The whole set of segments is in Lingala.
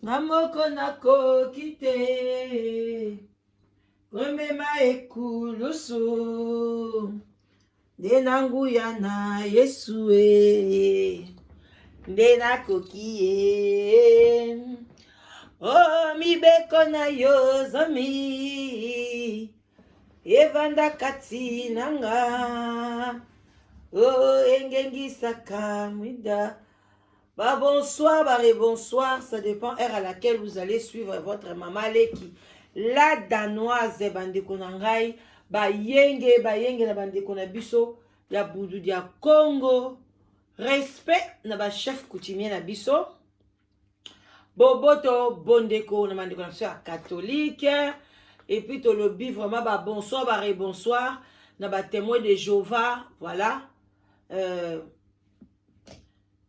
Nga moko nakoki te komema ekulusu nde na nguya na Yesu e nde nakoki ye o oh, mibeko na yo zomi evanda kati na nga o oh, engengisaka mwinda. Ba bonsoir, ba rebonsoir, ça dépend heure à laquelle vous allez suivre votre maman leki. La danoise bandeko na ngai, ba yenge, ba yenge na bandeko na biso ya bundu dia Congo. Respect na ba chef coutumier na biso. Boboto bondeko na bandeko na biso ya catholique. Et puis tolobi vraiment ba bonsoir, ba rebonsoir na ba témoins de Jéhovah, voilà.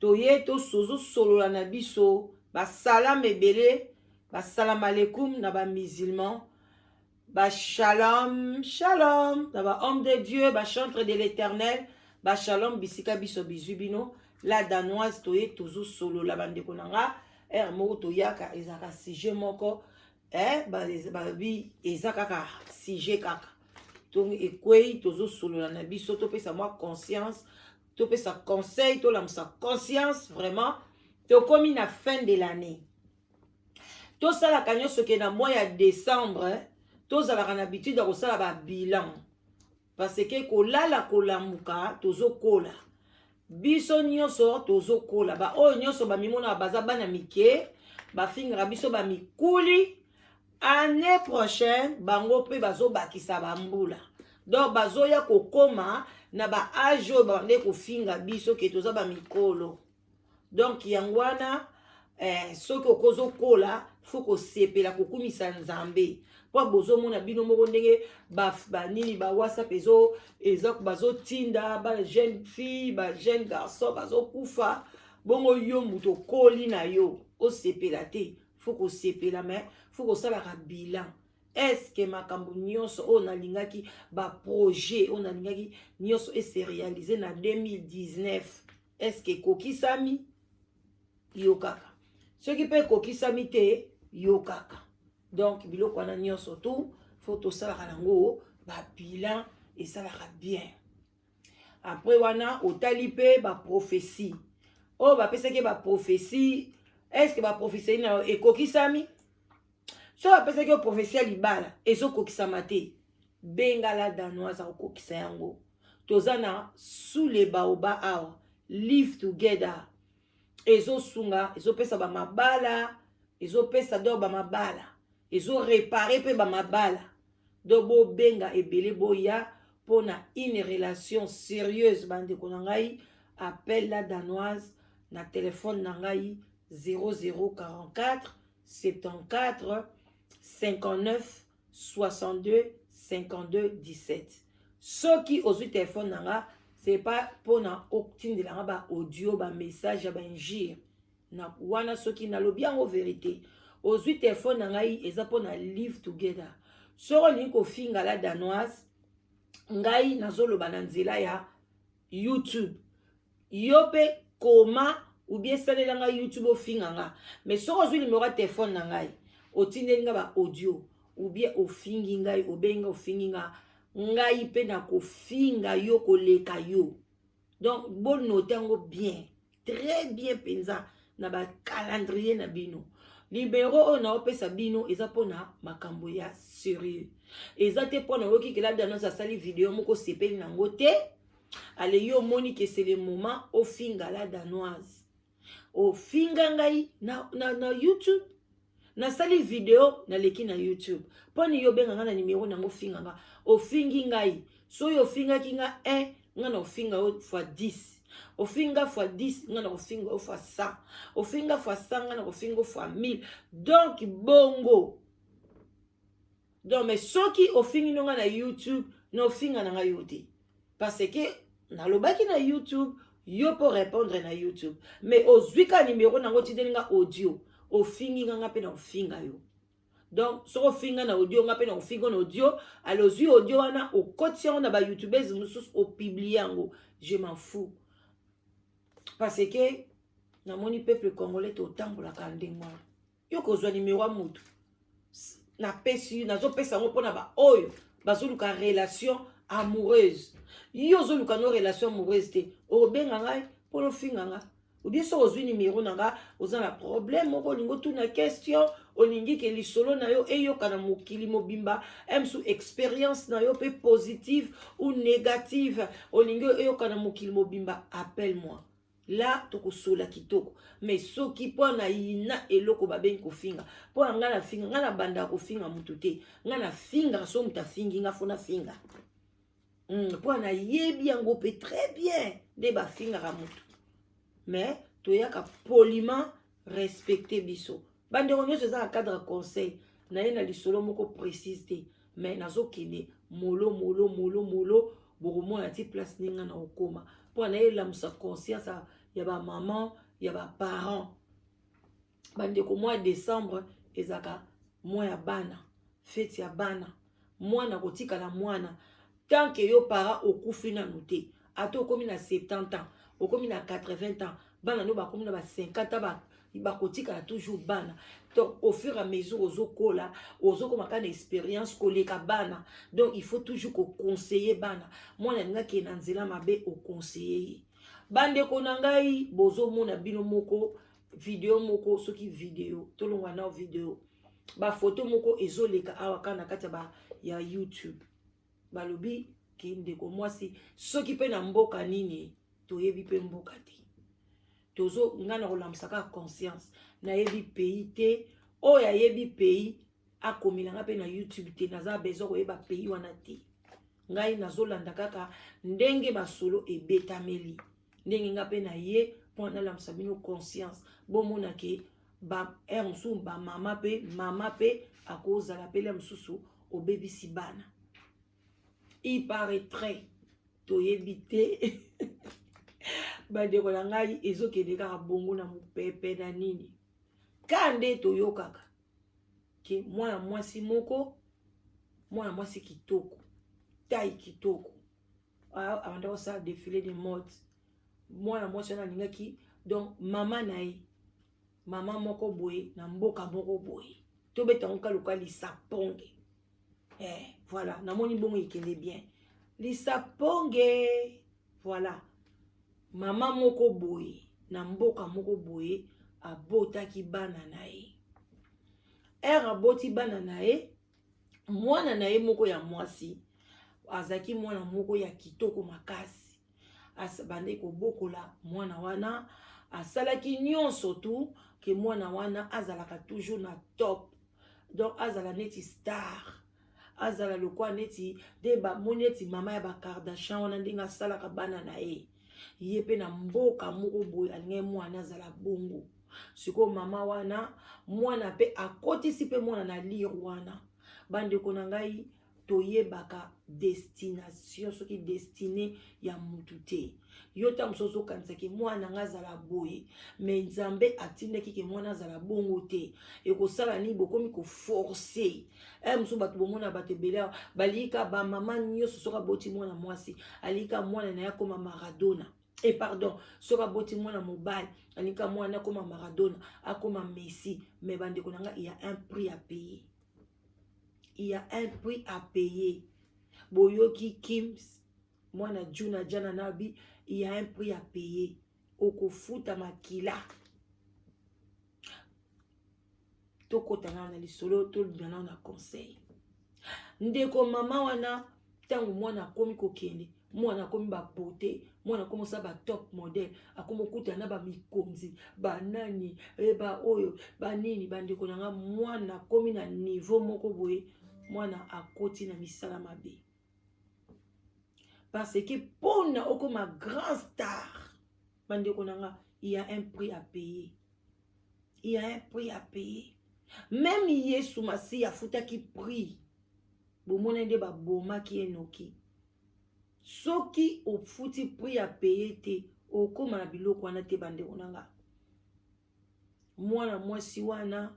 Toye tozosolola na biso basalam ebele, basalam alekum na bamusulman, bashalom shalom na bahomme de Dieu, bachantre de l'Éternel, bashalom bisika biso bizwi bino. La danoise toye tozosolola bandeko na nga ere moko toyaka ezalaka sujet moko eh, babi eza kaka sujet kaka to ekwei, tozosolola na biso, topesa mwa conscience, topesa conseil, tolamusa conscience. Vraiment tokomi na fin de l'année, tosalaka nyonso ke na mois ya décembre tozalaka na habitude ya kosala babilan, parce que kolala kolamuka tozokola, biso nyonso tozokola. Baoyo nyonso bamimonaka baza bana mike, bafingaka biso bamikuli, année prochaine bango mpe bazobakisa bambula, donc bazoya kokoma na baage oyo babande kofinga biso ke toza bamikolo. Donc yango wana soki okozokola, faut kosepela, kokumisa Nzambe, mpo bozomona bino moko ndenge banini ba WhatsApp eza bazotinda ba jeune fille, ba jeune garçon bazokufa. Bongo yo moto okoli na yo, osepela te? Faut kosepela, mais faut kosalaka bilan. Est-ce makambo nyonso oyo nalingaki, baprojet oyo nalingaki nyonso ese réalise na 2019, est-ce ekokisami? Yo kaka soki mpe ekokisami te, yo kaka. Donc biloko wana nyonso tu faut tosalaka yango babilan, esalaka bien. Après wana otali mpe baprophétie oyo bapesaki, baprophétie, est-ce baprophétie na yo ekokisami? So bapesaki yo prophétie ya libala, ezokokisama te, benga La Danoise, akokokisa yango. Toza na sous le baobab awa, live together ezosunga, ezopesa bamabala, ezopesa donc bamabala, ezoréparer mpe bamabala. Donc bobenga ebele, boya mpona une relation sérieuse. Bandeko na ngai, appel La Danoise na telefone na ngai 0044 74 59 62 52 17. Soki ozwi telefone na nga, c'est pas mpona otindela nga baaudio, bamessage ya bainjure na wana. Soki nalobi yango vérité, ozwi telefone na ngai eza mpona live together. Soki olingi kofinga La Danoise, ngai nazoloba na nzela ya YouTube, yo mpe koma ubie esalela ngai YouTube, ofinga nga. Mais soki ozwi numero ya telefone na ngai, otindeli nga baaudio ubie ofingi ngai, obengi nga, ofingi nga, ngai mpe nakofinga yo koleka yo. Donc bonote yango bien, très bien mpenza na bacalendrier na bino. Numero oyo naopesa bino eza mpona makambo ya sérieux, eza te mpona oyoki ke La Danoise asali video moko, osepeli nango te, ale yo omoni ke c'est le moment ofinga La Danoise, ofinga ngai na YouTube. Nasali video, naleki na YouTube, mponi yo obenga ngai na nimero nango, ofinga nga, ofingi ngai. Soki ofingaki nga 1, nga na ofinga yo fois 10. Ofinga fois 10, nga na kofinga yo fois 100. Ofinga fois 100, nga na kofinga yo fois 1000. Donc bongo. Donc mais soki ofingi no nga na YouTube, na ofinga na ngai yo te, parce que nalobaki na YouTube, yo mpo répondre na YouTube. Mais ozwi ka nimero nango, otindeli nga audio, ofingi nga, nga mpe na kofinga yo. Donc soki ofinga na audio, nga mpe na kofinga na audio. Ale ozwi audio wana, okoti yango na bayoutubese mosusu, opublie yango, je m'en fous, parce que namoni peuple congolais totambolaka ndenge wana. Yo kozwa nimero ya motu, napesi, nazopesa yango mpona baoyo bazoluka relation amoureuse. Yo ozoluka no relation amoureuse te, okobenga ngai mpona ofinga nga? Ou bien soki ozwi nimero na nga, oza na problème moko, olingi otuna question, olingi ke lisolo na yo eyoka na mokili mobimba, msu expérience na yo mpe positive ou négative, olingi eyoka na mokili mobimba, appelle moi la, tokosola kitoko. Mais soki mpo na yina eloko babengi kofinga, mpo na ngai nafinga, ngai nabandaka kofinga motu te. Ngai nafingaka so moto afingi nga, fo nafinga, mpo nayebi yango mpe très bien nde bafingaka motu. Mais toyaka poliment, respecte biso bandeko nyonso. Eza na cadre conseil na ye na lisolo moko précise te, mais nazokende molo molo molo molo, bokomona ti place ndenge na kokóma, mpo na elamusa conscience ya bamama, ya baparent. Bandeko, mois décembre ezalaka mois ya bana, fête ya bana. Mwana kotikala mwana tant que yo parent okufi nanu te. Ata okomi na 70 ans, okomi na 80 ans, bana no bakomi na ba 50 ans, bakotikala toujours bana. Donc au fur et à mesure ozokola, ozokoma kaka na expérience koleka bana. Donc il faut toujours koconseiller bana. Mwana alingi akende na nzela mabe, oconseiller ye. Bandeko na ngai, bozomona bino moko video moko, soki video tolongwa na video, bafoto moko ezoleka awa kaka na kati ya YouTube. Balobi ke ndeko mwasi, soki mpe na mboka nini, toyebi mpe mboka te. Tozo ngai na kolamusa kaka conscience. Nayebi pays te. Oyo ayebi pays, akomelanga mpe na YouTube te. Naza besoin koyeba pays wana te. Ngai nazolanda kaka ndenge basolo ebetameli, ndenge nga mpe na ye, mpo nalamusa bino conscience. Bomona ke ba heure mosusu bamama mpe, mama mpe akozala pele mosusu obebisi bana. Il paraîtrait, toyebi te, bandeko na ngai, ezokende kaka bongo na mopepe na nini ka nde toyokaka ke mwana mwasi moko, mwana mwasi kitoko, taille kitoko, abanda kosala défilé de mode. Mwana mwasi wana alingaki donc mama na ye, mama moko boye na mboka moko boye, tobetango kaluka lisaponge. Voilà, namoni bongo ekende bien, lisaponge. Voilà, mama moko boye na mboka moko boye abotaki bana na ye. Heure aboti bana na ye, mwana na ye moko ya mwasi azalaki mwana moko ya kitoko makasi. Abandaki kobokola mwana wana, asalaki nyonso tu ke mwana wana azalaka toujours na top, donc azala neti star, azala lokwa neti nde bamoni neti mama ya baKardashian wana, ndenge asalaka bana na ye. Ye mpe na mboka moko boye alingaki mwana azala bongo. Sikoyo mama wana, mwana mpe akotisi mpe mwana na lire wana. Bandeko na ngai, toyebaka destination, soki destinée ya mutu te. Yo ntango mosusu ozokanisaki mwana nga azala boye, mais Nzambe atindaki ke mwana azala bongo te. Ekosala nini? Bokomi koforcer e mosusu bato. Bomona bato ebele awa balika bamama nyonso, soki aboti mwana mwasi, alika mwana na ye akoma Maradona. E pardon, soki aboti mwana mobali, alika mwana akoma Maradona, akoma Messi. Mais bandeko na ngai, il y a un prix à payer, il y a un prix à payer. Boyoki Kims, mwana Juna Jana Nabi, il y a un prix à payer, okofuta makila. Tokɔta nano na lisolo, tolobela nano na conseil. Ndeko mama wana, ntango mwana akomi kokende, mwana akomi babote, mwana akomi osala batop modèle, akomi okutana na bamikonzi, banani, baoyo banini. Bandeko na nga, mwana akomi na niveau moko boye, mwana akoti na misala mabe, parce que mpona okoma grand star, bandeko na nga, il y a un prix à payer, il y a un prix à payer. Même Yesu Masiya afutaki prix. Bomona nde babomaki ye noki. Soki ofuti prix ya paye te, okóma na biloko wana te. Bandeko na nga, mwana mwasi wana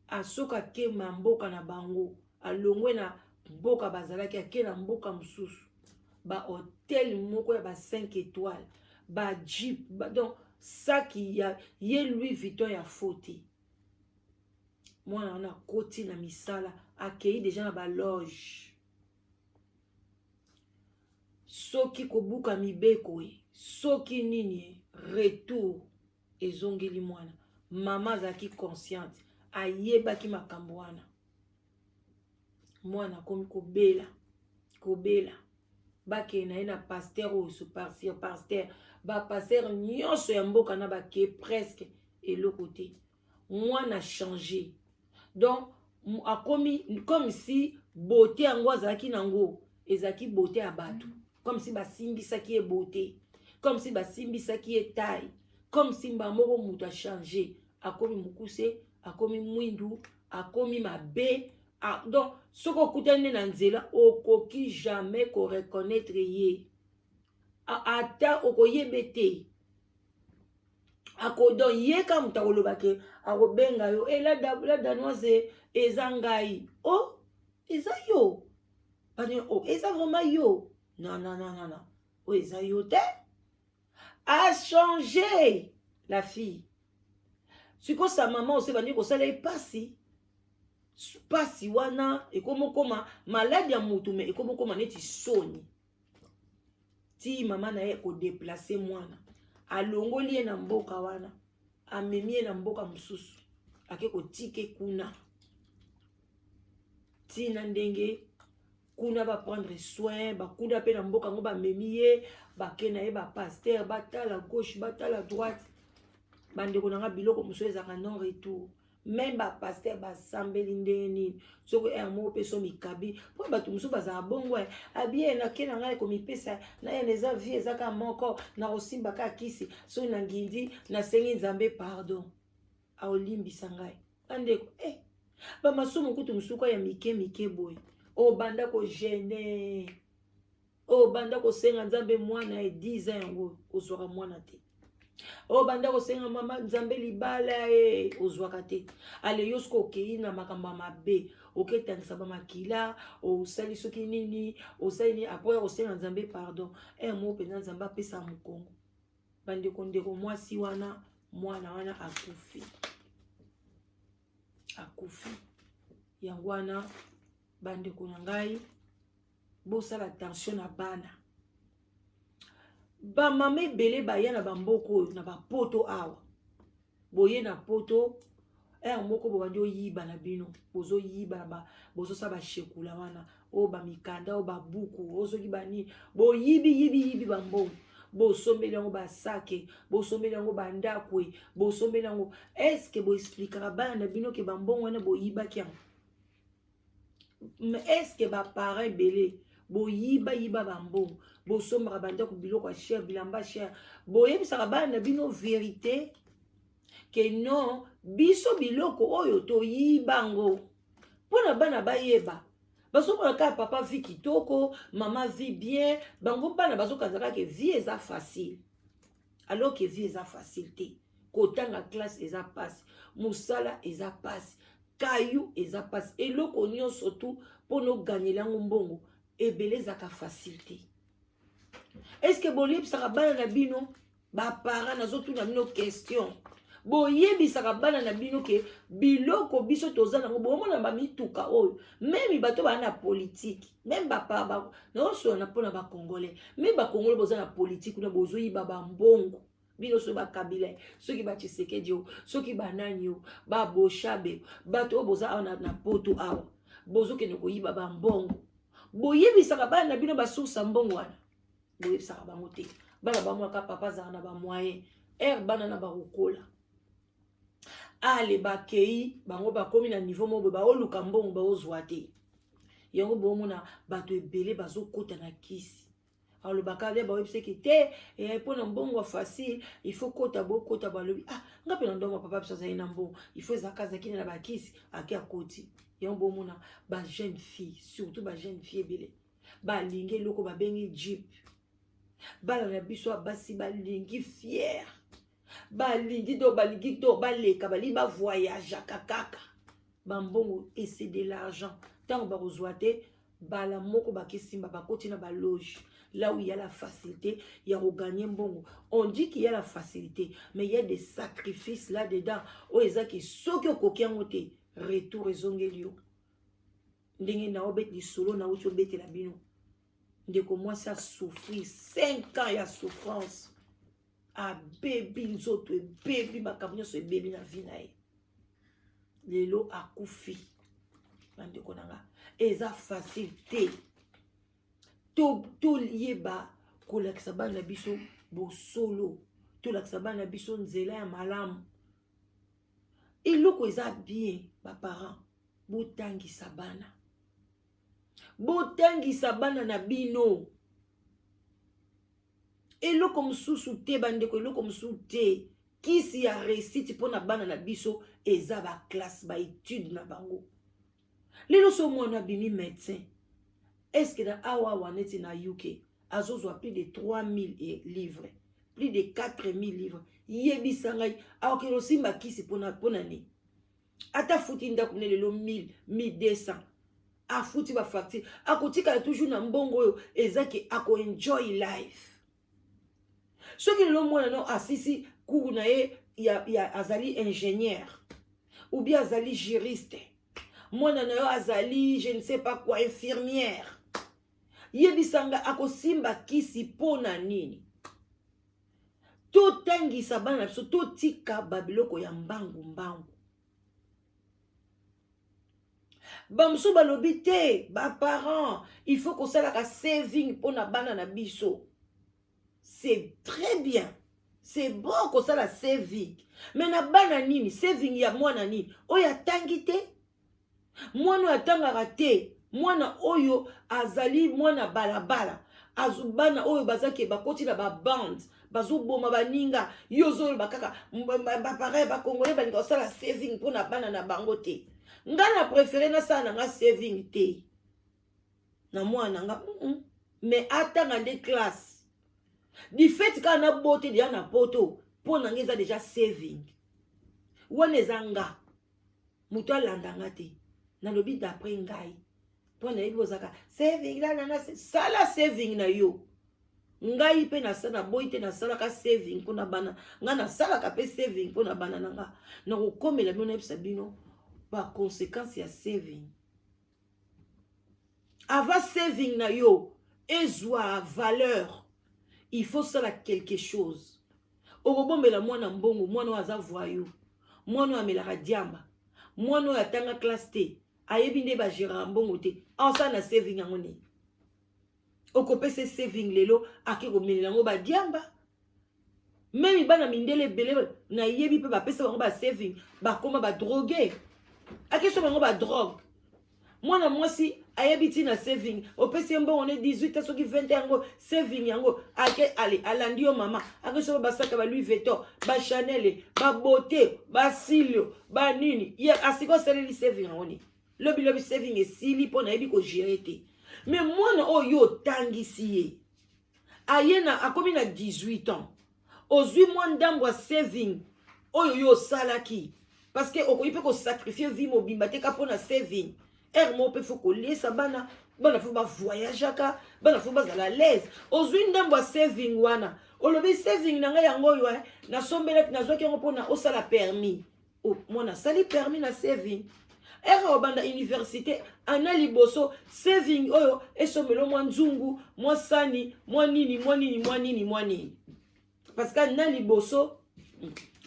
asoki akema mboka na bango, alongwe na mboka bazalaki, ake na mboka mosusu, bahotel moko ya ba 5 étoiles, bajeep ba, donc saki ya ye Louis Vuitton ya faux te. Mwana wana akoti na misala, akei deja na baloge. Soki kobuka mibeko ye, soki nini ye, retour ezongeli mwana. Mama azalaki consciente, ayebaki makambo wana. Mwana akomi kobela kobela, bakee na ye na pasteur oyo sur pasteur, bapasteur nyonso ya mboka na bake presque eloko te. Mwana change, donc akomi comme si beauté yango azalaki nango ezalaki beauté ya bato, comme si basimbisaki ye beauté, comme si basimbisaki ye taille, comme si mba moko moto achange, akomi mokuse, akomi mwindu, akomi mabe. Ah, donc soki okutani nde na nzela, okoki jamais koreconnaître ye, ata okoyebe te. Ako donc ye ka moto akoloba ke akobenga yo e la Danoise, eza ngai o oh, eza yo bani o oh, eza vraiment yo. Non, non, non, non, non, oyo eza yo te, a changé la fille. Sikoyo sa mama ose bandi kosala ye pasi pasi wana, ekomokoma maladi ya motu, me ekomokoma neti soni ti mama na ye kodéplacer mwana, alongoli ye na mboka wana, amemi ye na mboka mosusu, ake kotike kuna ntina ndenge kuna baprendre soin bakuna mpe na mboka yango. Bamemi ye, bake na ye bapasteur, batala gauche, batala droite. Bandeko na nga, biloko mosusu ezalaka non retour. Même bapasteur basambeli ndenge nini, soki heure moko mpe so mikabi, mpo bato mosusu bazala bongo abie nake na ngai komipesa na ye, eza vie, eza kaka moko, nakosimba kaka kisi, soki na ngindi nasengi Nzambe pardon, aolimbisa ngai. Bandeko, eh, bamasumu kutu mosuku ya mike mike boye, obanda kojeûner, obanda kosenga Nzambe mwana ye 10 ans, yango ozwaka mwana te. Obanda kosenga mama Nzambe libala ye, ozwaka te. Ale yo soki okei na makambo ya mabe, oketangisa bamakila, osali soki nini, osali nini, après kosenga Nzambe pardon, heure moko mpenza Nzambe apesa mokongo. Bandeko, ndeko mwasi wana, mwana wana akufi, akufi. Yango wana, bandeko na ngai, bosala attention na bana. Bamama ebele baya na bamboka oyo, na bapoto awa, boye na poto, heure moko bobandi oyiba na bino, bozoyiba, bozosala bashekula wana oyo, bamikanda oyo, babuku oyo, soki banini, boyibi yibi yibi bambongo, bosombeli yango basake, bosombeli yango bandako, bosombeli yango. Est-ce boexpliquaka bana na bino ke bambongo wana boyibaki yango? Est-ce baparent ebele boyibayiba bambongo, bosombaka bandako, biloko ya cher, bilamba cher, boyebisaka bana na bino vérité ke non, biso biloko oyo toyibango? Mpona bana bayeba, bazomona kaka papa vie kitoko, mama vie bien, bango bana bazokanza kaka vie eza facile, alors que vie eza facile te. Kotanga classe eza mpasi, mosala eza mpasi, kayu eza mpasi, eloko nyonso tu mpona oganyela yango mbongo ebele ezalaka facile te. Est-ce boyebisaka bana na bino? Baparent, nazotuna bino question: boyebisaka bana na bino ke biloko biso toza nango, bomona bamituka oyo, même bato baa na politike, même bapa, naosola mpona bacongolais, même bacongolais boza na politike kuna, bozoyiba bambongo bino, soki bakabila, soki batshisekedi o, soki banani o, baboshabe, bato oyo boza awa na poto awa, bozokende koyiba bambongo, boyebisaka bana na bino basource ya mbongo wana? Boyebisaka bango te. Bana bamwaka papa azalaka na bamoyen. Heure bana na bakokola, ale bakei, bango bakomi na niveau moko boye, baoluka mbongo, baozwa te. Yango bomona bato ebele bazokota na kisi, alobaka be bayebisaki te mpona mbongo ya facile, il faut kota, bokota. Balobi: "Ah, nga mpe na ndongo papa biso azali na mbongo, il faut ezalaka azalaki na bakisi." Ake akoti. Yango bomona bajeune fille, surtout bajeune fille ebele balingi eloko babengi jeep. Bana na biso ya basi balingi fier, balingi do, balingi to baleka, balingi bavoyageaka kaka bambongo, et c'est de l'argent. Ntango bakozwa te, bala moko bakesimba, bakoti na baloge, là où il y a la facilité ya kogagner mbongo. On dit qu'il y a la facilité, mais il y a des sacrifices là dedans oyo ezaki soki okoki yango te. Retour ezongeli yo. Ndenge naobeti lisolo nauti obetela bino, ndeko mwasi asouffrir 5 ans ya souffrance, abebi nzoto, ebebi makambo nyonso, ebebi na vie na ye, lelo akufi. Bandeko na nga, eza facile te. Toyeba kolakisa bana na biso bosolo, tolakisa bana na biso nzela ya malamu. Eloko eza bien, baparent, botangisa bana, botangisa bana na bino. Eloko mosusu te, bandeko, eloko mosusu te. Kisi ya réussite mpona bana na biso eza baclasse, baétude na bango. Lelo so mwana abimi médecin, est-ce na awa awa neti na UK azozwa plus de 3000 livres, plus de 4000 livres? Yebisa ngai, akokende osimba kisi mpona nini? Ata futi ndako ne lelo 1000, 1200, afuti bafacture, akotikala toujours na mbongo oyo ezaki akoenjoy life. Soki lelo mwana no asisi cours na ye ya azali ingénieur ou bien azali juriste, mwana na yo azali je ne sais pas quoi, infirmière, yebisanga, akosimba kisi mpo na nini? Totangisa bana na biso, totika babiloko ya mbangu mbangu. Bamosusu balobi te, baparent, il faut kosalaka saving mpona bana na biso. C'est très bien, c'est bon kosala saving, mais na bana nini? Saving ya mwana nini oyo atangi te? Mwana oyo atangaka te, mwana oyo azali mwana balabala, bana oyo bazaki bakoti na babande, bazoboma baninga. Yo ozoloba kaka baparent bacongolais balinga kosala saving mpona bana na bango te. Nga na préféré nasala na nga saving te na mwana na nga, mais atanga nde classe. Du fait kaka na bote deya na poto, mpo na nga eza déjà saving wana. Eza nga moto alanda nga te, nalobi d'après ngai, mpo nayebi ozaka saving lanana. Sala saving na yo. Ngai mpe naboyi te, nasalaka saving mpona bana ngai, nasalaka mpe saving mpona bana na nga. Nakokomela bino, nayebisa bino baconséquence ya saving. Avant saving na yo ezwa valeur, il faut sala quelque chose. Okobombela mwana mbongo, mwana oyo aza voyou, mwana oyo amelaka diamba, mwana oyo atanga classe te, ayebi nde bagéraka mbongo te, aosala na saving yango nini? Okopesa saving lelo, ake komelela yango badiamba. Même bana mindele ebele nayebi mpe bapesa bango basaving, bakóma badrogué, akeso bango badrogue. Mwana mwasi ayebi ntina saving, opesi ye mbongo ne 18, soki 20, yango saving yango ake ale alandi yo mama, akeso basaka ba Louis Vuitton, baChanel, babote, basilio, banini. Ye asika osaleli saving yango nini? Lobilobi saving esili mpo nayebi kogérer te. Mais mwana oyo yo otangisi ye, aye na akomi na 18 ans, ozwi mwa ndambo ya saving oyo yo osalaki, parce que okoki mpe kosacrifier vie mobimba te ka mpo na saving. Heure moko mpe faut koliesa bana, bana faut bavoyageaka, bana faut bazala l'aise. Ozwi ndambo ya saving wana, olobi: "Saving na ngai yango oyo nasombelaki, nazwaki yango mpona osala permis." Mwana asali permis na saving. Heure obanda université, ana liboso, saving oyo esomelo mwa nzungu, mwa sani, mwa nini, mwa nini, mwa nini, mwa nini, parce que na liboso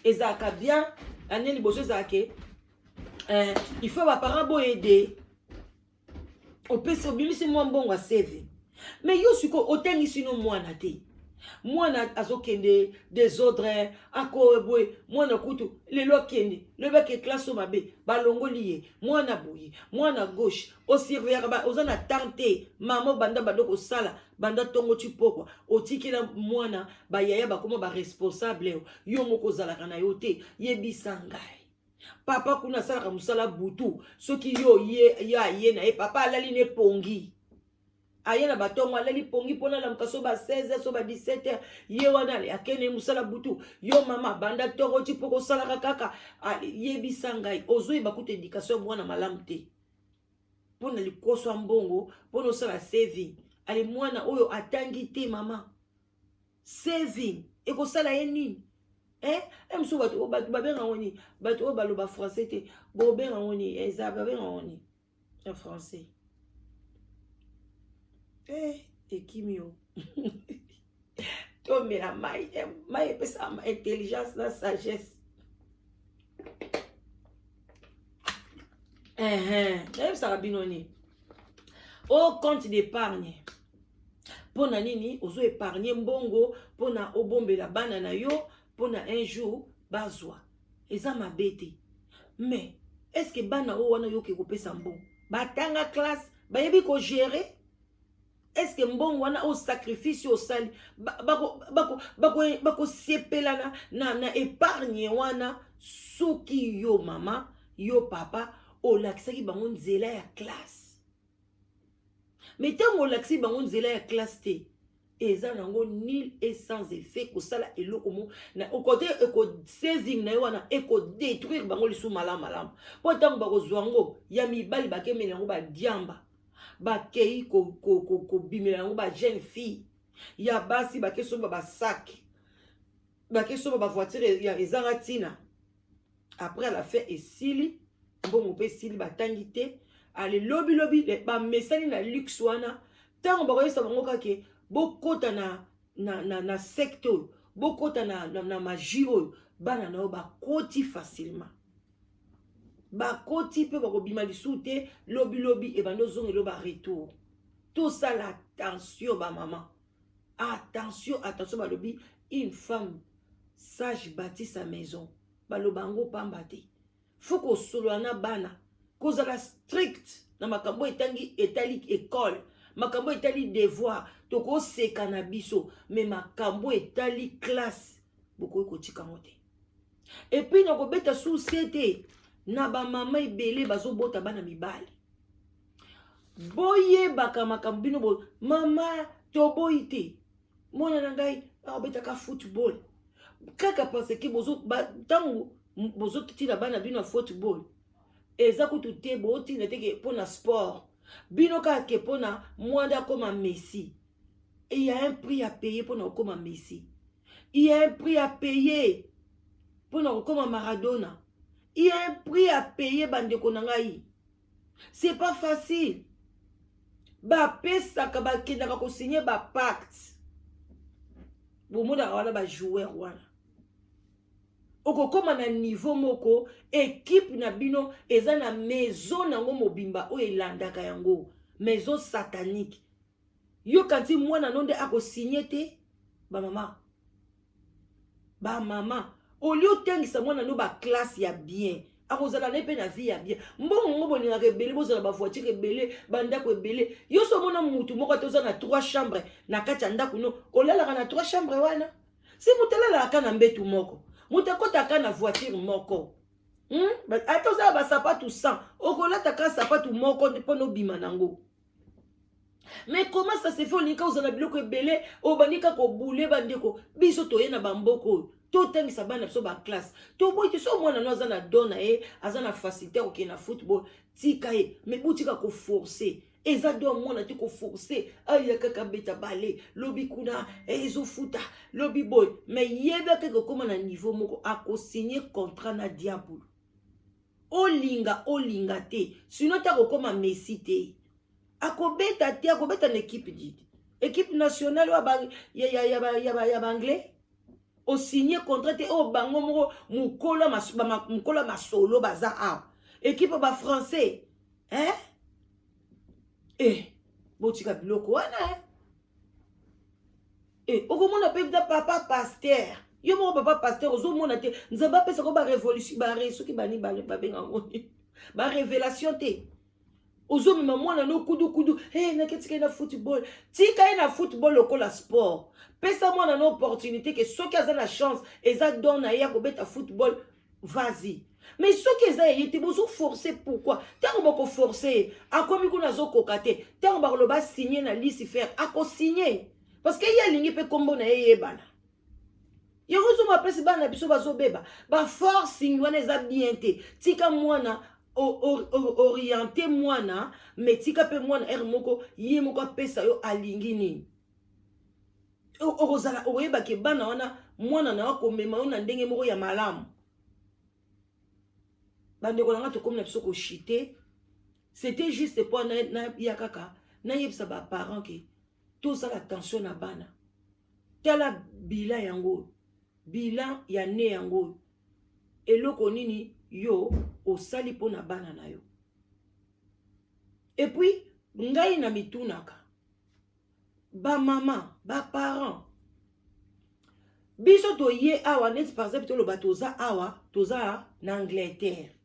ezalaka bien. Ane liboso ezalaka, il faut baparent boyede. Opesi, obimisi mwa mbongo ya saving, mais yo sikoyo otangisi no mwana te. Mwana azokende désordre, ako boye. Mwana kutu lelo akende, lobi ake classe oyo mabe, balongoli ye. Mwana boye, mwana gauche, osurveillaka, oza na temps te. Mama, obanda banda kosala banda ntongo ti pokwa, otikela mwana, bayaya bakóma baresponsable, yo moko ozalaka na yo te. Yebisa ngai, papa kuna asalaka mosala butu, soki yo ye, ye aye na ye, papa alali ne pongi, aye na batongo, alali pongi mpona alamuka so ba 16, so ba 17 heures. Ye wana akende mosala butu, yo mama banda ntongo ti mpo kosalaka kaka. Yebisa ngai, ozoyeba kuta éducation ya mwana malamu te mpona likoso ya mbongo, mpona osala saving. Ale, mwana oyo atangi te, mama, saving ekosala ye nini? Eh, eh mosusu bato bato babenga yango nini? Bato oyo baloba français te, bobenga yango nini? Eza babenga yango nini en français? Eh, ekimi yo. Tomela mai, eh, mai epesaka intelligence na sagesse. Nayebisaka bino nini? O compte d'épargne, mpo na nini ozo épargne mbongo? Mpo na obombela bana na yo, mpo na un jour bazwa. Eza mabe te, mais est ce que bana oyo wana oyoki kopesa mbongo batanga classe, bayebi kogérer? Est ce que mbongo wana oyo, sacrifice oyo osali, bakosepela na épargne wana? Soki yo mama, yo papa, olakisaki bango nzela ya classe, mais ntango olakisi bango nzela ya classe te, eza nango nul et sans effet. Kosala eloko mo na okote ekosezing na ye wana, ekodétruire bango lisusu malamu malamu, mpo ntango bakozwa yango ya mibali, bakemela yango badiamba, bakei kobimela yango bajeune fille ya basi, bakesomba basac, bakesomba bavoiture ezanga ntina. Après, à la fin, esili mbongo mpe esili, batangi te. Ale, lobilobi bamesani na luxe wana. Ntango bakoyesa bango kake bokota na secte oyo, bokota na magie oyo, bana na yo bakoti facilement, bakoti mpe bakobima lisusu te. Lobilobi ebandi ozongela baretour. Tosala attention, bamama, attention, attention. Balobi une femme sage bâtit sa maison. Baloba yango pamba te. Faut kosolola na bana, kozala strict na makambo etangi etali école, makambo etali devoir. Tokoseka na biso, mais makambo etali classe, bokoki kotika yango te. Et puis na kobeta suse te na bamama ebele bazobota bana mibali, boyebaka makambo bino bo mama. Toboyi te mwana na ngai akobetaka football kaka parce que ntango bozotina bana bino ya football, eza kutu te bootinda te ke mpo na sport bino, kaka ke mpo na mwana akóma Messi. Il y a un prix à payer mpona kokóma Messi, il y a un prix à payer mpona kokóma Maradona, il y a un prix à payer. Bandeko na ngai, c'est pas facile. Bapesaka, bakendaka kosigner bapacte. Bomonaka wana bajoueur wana, okokóma na niveau moko, équipe na bino eza na maison nango mobimba oyo elandaka yango, maison satanique. Yoka nti mwana no nde akosigner te. Bamama, bamama, olie otangisa mwana no baclasse ya bien, akozala na ye mpe na vie ya bien. Mbongo ngo bolingaka ebele, bozala bavoiture ebele, bandako ebele. Yo so omona mutu moko te oza na trois chambre na kati ya ndako no, olalaka na trois chambre wana? Si moto alalaka na mbetu moko, moto akɔtaka na voiture moko, Ata ozala basapatu 100, okolataka sapatu moko mpona obima nango. Mais comment ça se fait olingi ozala biloko ebele, obandi kaka obule? Bandeko, biso toye na bamboka oyo, totangisa bana biso baclasse. Toboyi te. So mwana no aza na don na ye, aza na facilité akokende na football, tika ye, mais botika koforcer. Eza don mwana te koforcer aya kaka beta bale lobi kuna ezofuta lobi boye. Mais yebi akeke okóma na niveau moko, akosigner contrat na diabolo, olinga olinga te. Sinon te akokóma Messi te, akobeta te, akobeta na équipe didi, équipe nationale oyo ya baanglais. Osigne contrat te oyo bango moko mokolo ya masolo baza awa, équipe bafrançais, hein? Eh, botika biloko wana, eh? Eh, okomona mpe papa pasteur, yo moko papa pasteur, ozomona te Nzambe apesako barévolution, soki bani babengango barévélation te. Ozomema mwana no kudukudu, hey, naketika ye na football. Tika ye na football lokola sport. Pesa mwana no opportunité ke soki aza na chance, eza don na ye ya kobeta football, vas-y. Mais soki eza ye te, bozoforce pourquoi? Ntango bokoforce ye, akomi kuna, azokoka te. Ntango bakoloba signe na Lucifer, akosigne parce que ye alingi mpe nkombo na ye yebana. Yango ozoma mpesi bana biso bazobeba. Baforcing wana eza bien te. Tika mwana, oriente mwana, mais tika mpe mwana ere moko ye moko apesa yo alingi nini. Okozala okoyebake bana wana. Mwana na yo akomema yo na ndenge moko ya malamu. Bandeko na nga, tokomi na biso koshite. C'était juste mpo naya kaka nayebisa baparent ke tosala attention na bana. Tala bilan yango, bilan ya ne yango. Eloko nini yo osali mpo na bana na yo? Et puis ngai na mitunaka, bamama, baparent, biso toye awa, neti par exemple toloba toza awa, toza na Angleterre,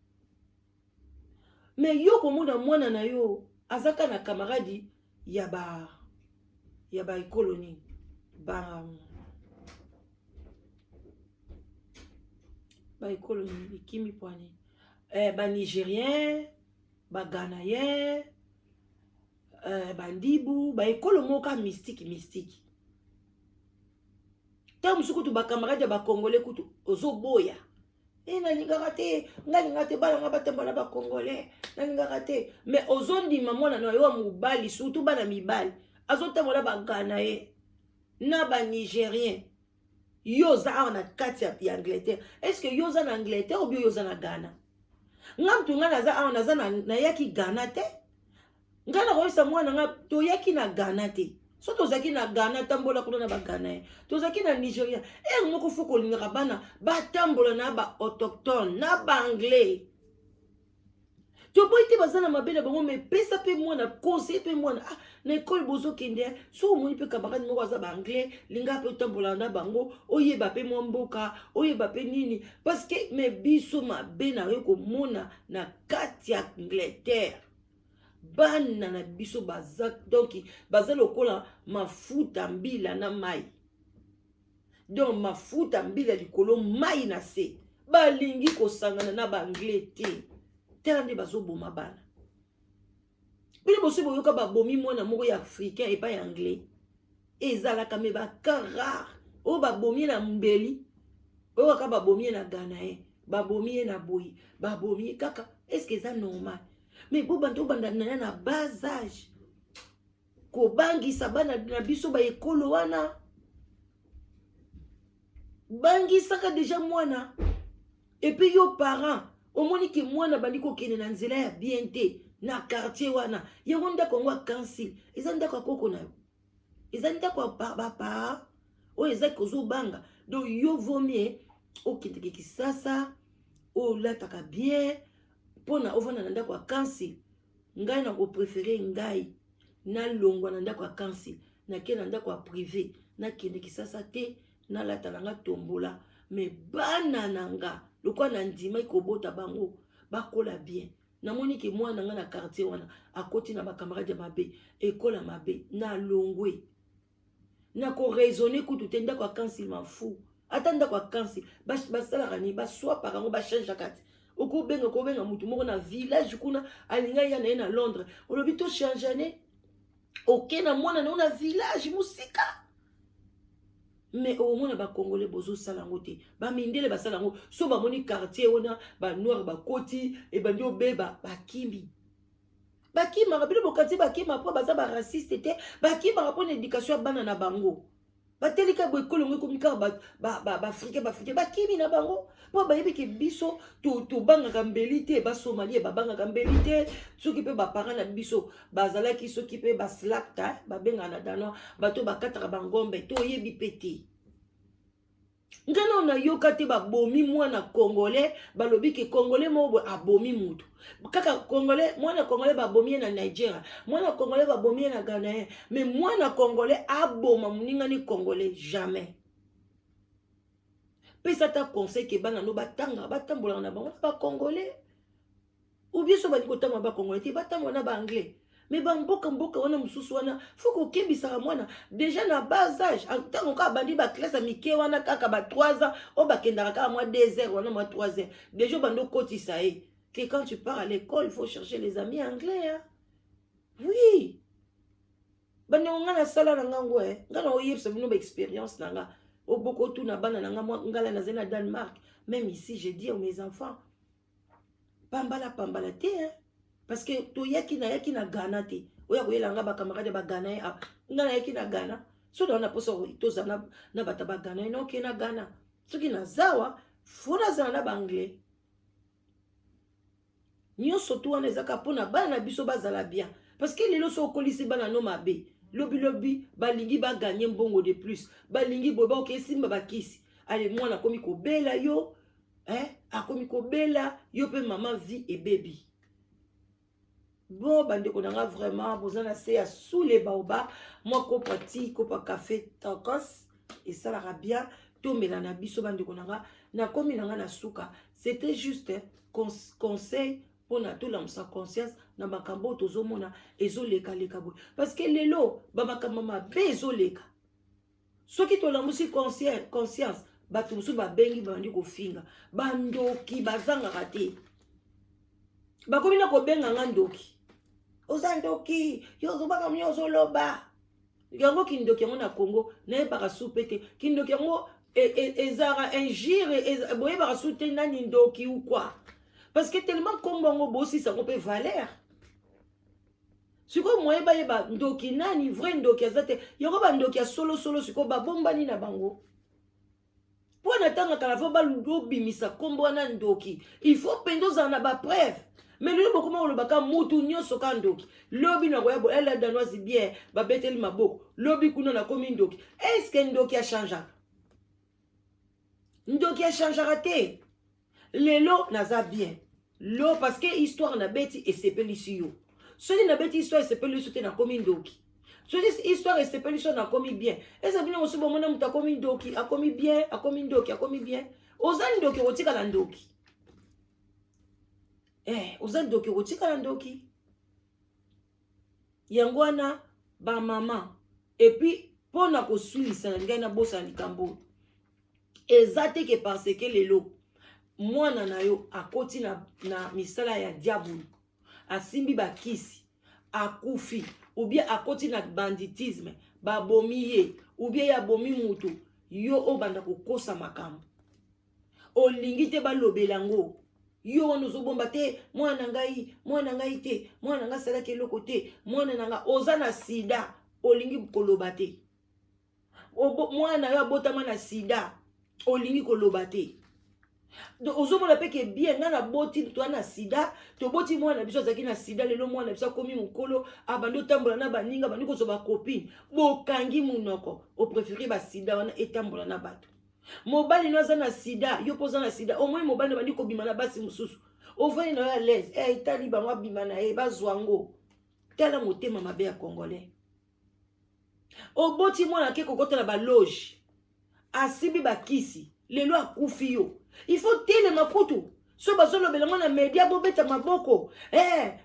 mais yo komona mwana na yo azaka na camarade ya ba ekolo nini, ba ekolo nini ekimi pwani, banigérien, baghanayen, bandibu, baekolo moko mystique mystique. Ntango mosusu kutu bacamarade ya bacongolais kutu ozoboya. E, nalingaka te, ngai nalingaka te bana nga batambola na bacongolais, nalingaka te. Mais ozondima mwana na yo ya mobali, surtout bana mibali, azotambola bagana ye na banigérien. Yo oza awa na kati ya Angleterre. Est ce que yo oza na Angleterre ou bien yo oza na Ghana? Nga mutu, ngai naza awa, naza nayaki Ghana te. Ngai nakoyebisa mwana nga, toyaki na Ghana te. So tozalaki na Ghana, tambola kuna na baganaye. Tozalaki na Nigeria. Ere moko fo kolingaka bana batambola na baautochtone, na baanglais. Toboyi te, baza na mabe na bango, mais pesa mpe mwana conseil, mpe mwana, ah, na ekole bozokende, soki omoni mpe camarade moko aza baanglais, linga mpe otambola na bango, oyeba mpe mwa mboka, oyeba mpe nini. Parce que me biso mabe na yo komona na kati ya Angleterre, bana na biso baza, donc baza lokola mafuta mbila na mai. Donc mafuta mbila likolo, mai na se. Balingi kosangana na baanglais te. Tala nde bazoboma bana. Bino boso boyoka babomi mwana moko ya africain epai ya anglais? Ezalaka, mais bacas rare. Oyo babomi ye na mbeli, oyo kaka babomi ye na Ghana, ye babomi ye na boye, babomi ye kaka. Est ce que eza normal? Mais bobanda, obanda na na bas âge kobangisa bana na biso baekolo wana. Bangisaka déjà mwana. Et puis yo parent, omoni ke mwana bandi kokende na nzela ya bien te na quartier wana, yango ndako yango ya council eza ndako ya koko na yo, eza ndako ya baparent oyo eza kozobanga. Donc yo vomie okendeke Kisasa, olataka bien mpona ovanda na ndako ya council. Ngai nakopréférer ngai nalongwa na ndako ya council, nake na ndako ya privé. Nakende Kisasa te, nalata na nga tombola, mais bana na nga, lokola na ndimaki kobota bango, bakola bien. Namoni ke mwana nga na quartier wana akoti na bacamarade ya mabe, ekola mabe, nalongwe. Nakoraisonner kutu te. Ndako ya council mafu, ata ndako ya council basalaka nini? Baswapaka yango, bachangeaka te. Okobenga, kobenga motu moko na village kuna, alinga ya na ye na Londres, olobi tochangeane, oke na mwana na yo na village mosika. Mais okomona bacongolais bozosala yango te. Bamindele basala yango. So bamoni quartier wana banoir bakoti, ebandi obeba, bakimi. Bakimaka bino bokanisi bakima mpo baza baraciste te. Bakimaka mpo na éducation ya bana na bango. Batelika boye, ekolo yango ekomi kaka baafricain, baafricain. Bakimi na bango mpo bayebi ke biso tobangaka mbeli te. Basomalie babangaka mbeli te. Soki mpe baparent na biso bazalaki, soki mpe baslakta, babengaka na danois, bato bakataka bangombe, toyebi mpe te. Ngai nao nayoka te babomi mwana congolais, balobi ke congolais moko boye abomi mutu. Kaka congolais, mwana congolais babomi ye na Nigeria, mwana congolais babomi ye na Ghanayen, mais mwana congolais aboma moningani congolais, jamais. Pesa ata conseil ke bana no batanga, batambolaka na bango na bacongolais, ou bien so balingi kotambola bacongolais te, batambola na baanglais. Mais bamboka mboka wana mosusu wana, fo kokebisaka mwana déjà na bas âge. Ntango kaka bandi baclasse ya mike wana, kaka ba 3 ans oyo bakendaka kaka mwa 2 heures wana, mwa 3 heures, déjà bandi okotisa ye que quand tu pars à l'école, il faut chercher les amis anglais, hein? Oui, bandeko, ngai nasala na ngango e, ngai na oyebisa bino baexpérience na nga. Obokotuna bana na nga ngala nazali na Danemark. Même ici, je dis à mes enfants, pambala pambala te, hein? Parce que toyaki, nayaki na Ghana te. Oya koyela nga bacamarade ya bagana ye, nga nayaki na Ghana. Soki naza na mposa tozala na bato ya baghana, noke na Ghana. Soki nazawa, faut nazala na baanglais. Nyonso tu wana ezaka mpona bana na biso bazala bien, parce que lelo so okolisi bana no mabe, lobilobi balingi bagagner mbongo de plus, balingi boye, baoke esimba bakisi. Ale, mwana akomi kobela yo, eh? Akomi kobela yo mpe mama, vie ebebi. Bon, bandeko na nga, vraiment boza na se ya sule baoba. Mwa kopa ti, kopa café tokos esalaka bien. Tomela na biso, bandeko na nga. Nakomi na nga na suka. C'était juste conseil mpona tolamusa conscience na makambo oyo tozomona ezolekaleka boye, parce que lelo bamakambo mabe ezoleka. Soki tolamusi conscience, bato mosusu babengi, babandi kofinga. Bandoki bazangaka te, bakomi na kobenga nga ndoki. Oza ndoki yo, ozobaka mi, ozoloba yango. Kindoki yango na Congo, nayebaka su pe te. Kindoki yango ezalaka injure, boyebaka su te nani ndoki ou quoi, parce que tellement nkombo yango bosisa yango mpe valeur. Sikoyo moye bayeba ndoki nani, vrai ndoki aza te. Yango bandoki ya solosolo sikoyo babombani na bango. Mpo na ntango kala, faut babimisa nkombo wana ndoki, il faut mpenza ozala na bapreuve. Mais lelo bokoma kolobaka mutu nyonso ka ndoki. Lobi nakoya boye, la Danoise bien, babeteli maboko. Lobi kuna nakomi ndoki. Est-ce ndoki achangeaka? Ndoki achangeaka te. Lelo naza bien lo parce que histoire nabeti esepelisi yo. Soki nabeti histoire esepelisi yo te, nakomi ndoki. Soki histoire esepelisi yo, nakomi bien. Eza bino mosusu bomona moto akomi ndoki, akomi bien, akomi ndoki, akomi bien. Oza ndoki, okotikala ndoki. Oza ndoki, okotikala ndoki. Yango wana bamama, et puis mpo na kosulisa na ngai, nabosana likambo oyo eza te ke parce que lelo mwana na yo akoti na misala ya diabulu, asimbi bakisi, akufi, ou bien akoti na banditisme, babomi ye, ou bien ye abomi mutu, yo obanda kokosa makambo, olingi te balobela yango. Yo wana ozobomba te mwana na ngai, mwana na ngai te, mwana na ngai asalaki eloko te, mwana na ngai oza na sida, olingi koloba te. Mwana na yo abotama na sida, olingi koloba te. Ozomona mpe ke bien, ngai naboti toa na sida, toboti mwana na biso azalaki na sida. Lelo mwana na biso akomi mokolo, abandi otambola na baninga, abandi kozwa bacopine, bokangi monoko. Opréférer basida wana etambola na bato. Mobali no aza na sida, yo mpo oza na sida, omoi mobali no bandi kobima na basi mosusu, ovandi na yo à l'aise. Etali bango, abima na ye, bazwa yango. Tala motema mabe ya Congolais. Oboti mwana, ake kokota na baloge, asimbi bakisi, lelo akufi. Yo il faut telema kutu so bazolobela ngo na media, bobeta maboko,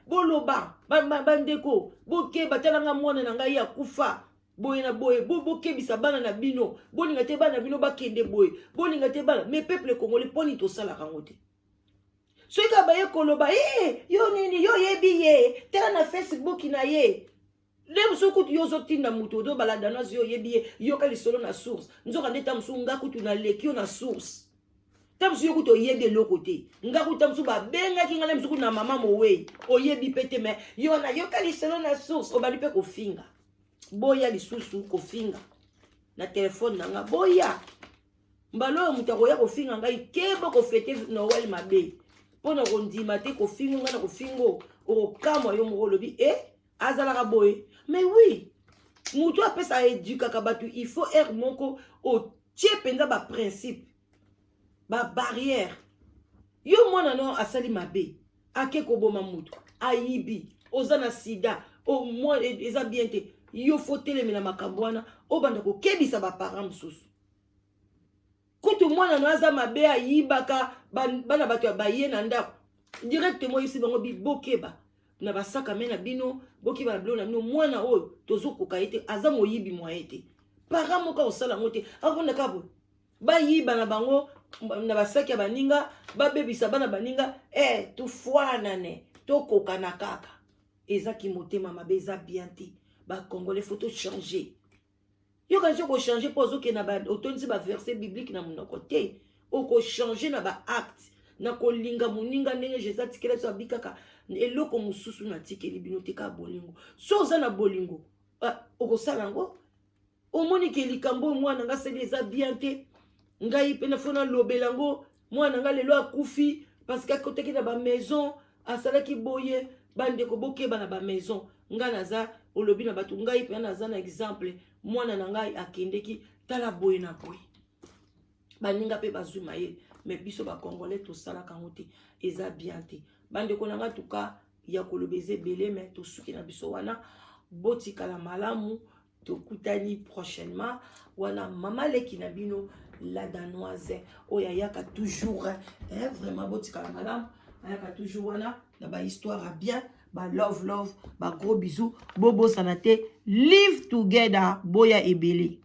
boloba: bandeko, bokeba, talanga mwana na ngai akufa boye na boye. Bokebisa bana na bino, bolinga te bana na bino bakende boye, bolinga te bana. Mais peuple congolais, mponi tosalaka yango te? Soki kaka baye koloba, e yo nini, yo oyebi ye, tala na Facebook na ye nde mosusu kutu yo ozotinda moto ozobala Danoise, yo oyebi ye, yoka lisolo na source. Nzoka nde ta mosusu nga kutu naleki yo na source. Ta mosusu yo kutu oyebi eloko te, nga kutu ta mosusu babengaki nga na mosusu kutu na mama mowei, oyebi mpe te. Mais yo wana yoka lisolo na source, obandi mpe kofinga. Boya lisusu kofinga na telefone na nga. Boya mbala oyo moto akoya kofinga ngai, keba kofêter Noël mabe mpo na kondima te. Kofinga ngai na kofingo, okokamwa yo moko, olobi e azalaka boye. Mais oui, motu apesa éduquaka bato, il faut aire moko otie mpenza baprincipe, babarrière. Yo mwana no asali mabe, ake koboma motu, ayibi, oza na sida, eza bien te. Yo faut telemela makambo wana, obanda kokebisa baparent mosusu. Kutu mwana no aza mabe, ayibaka bana bato ya baye na ndako, directement oyebisi bango: bokeba na basakame na bino, bokeba na biloko na bino, mwana oyo tozokoka ye te, aza moyibi. Mwaye te, parent moko akosala yango te. Akofanda boye, bayiba na bango na basaki ya baninga, babebisa bana baninga. Tofwanane, tokokana kaka. Ezaki motema mabe, eza bien te. Bacongolais, faut tochanger. Yoka, nsi okochanger mpo ozokende otondisi baverset biblique na monoko te. Okochanger na baacte, na kolinga moninga ndenge Jésus atikeli biso. Abi kaka eloko mosusu natikeli bino te, kaka bolingo. So oza na bolingo, okosala yango. Omoni ke likambo oyo mwana nga asali eza bien te. Ngai mpe nafo nalobela yango. Mwana nga lelo akufi parce que akotaki na bamaison, asalaki boye. Bandeko, bokeba na bamaison. Ngai naza olobi na bato, ngai mpe naza na exemple. Mwana na ngai akendeki, tala boye na boye. Baninga mpe bazwi mayele, mais biso bacongolais tosalaka yango te, eza bien te. Bandeko na ngai, tuka ya koloba eza ebele, mais tosuki na biso wana. Botikala malamu, tokutani prochainement. Wana mama leki na bino, la Danoise, oyo ayaka toujours, eh, vraiment botikala malamu. Ayaka toujours wana na bahistoire ya bien, ba love love, bagros bisous. Bobosana te, live together, boya ebele.